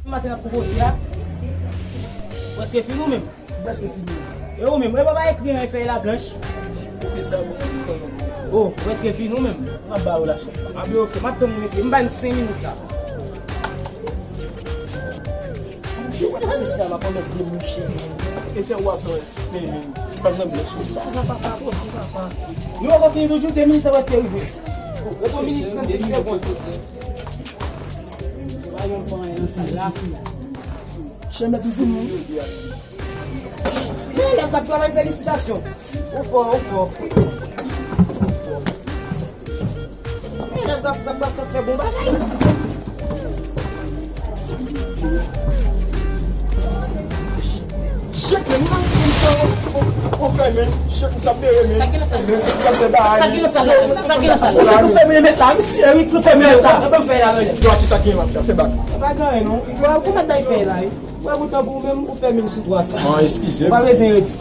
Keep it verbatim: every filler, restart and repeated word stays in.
Maten n ap konpoze a. Ou prèske fini ou menm? Ou prèske fini. E ou menm? E papa ekri an fèy la blanch. Ou fè sa pou yon ti tan non, pwofesè. Oh, ou prèske fini ou menm? M ap ba ou lachanm. A byen, oke, m ap tann ou mesye. M ba nou senk minit la. Mouche, w ap mouche a, m ap anmèt debouche. E fè w ap fè men men. Fè m nan blanch konsa. Sa va papa, bon, sa va papa. Nou poko fini toujou, de minit la prèske rive. Rete yon minit trannsenk segonn. Chèmèt ou fini. Men elèv k ap travay, felisitasyon. Ou fò, ou fò. Men elèv k ap, k ap, k ap fè bon bagay. Chèt, men nou pa konn sa, ou, ou fèmen. Chèt, nou sa bere men. Sa ki nan sal la? Sa ki nan sal la? Sa ki nan sal la? Ou fèmen men ta, misye, wi, nou fèmen men ta. Ou pa fè la, men. Yo, ki sa ki gen, mafya? Fè bak. Ou pa gen anyen, non. Ou pa, ou pa bay fè la, wi. Ou pa kontan pou ou menm, ou fèmen sou twa sa. Ah, eskize. Ou pa bezwen redi.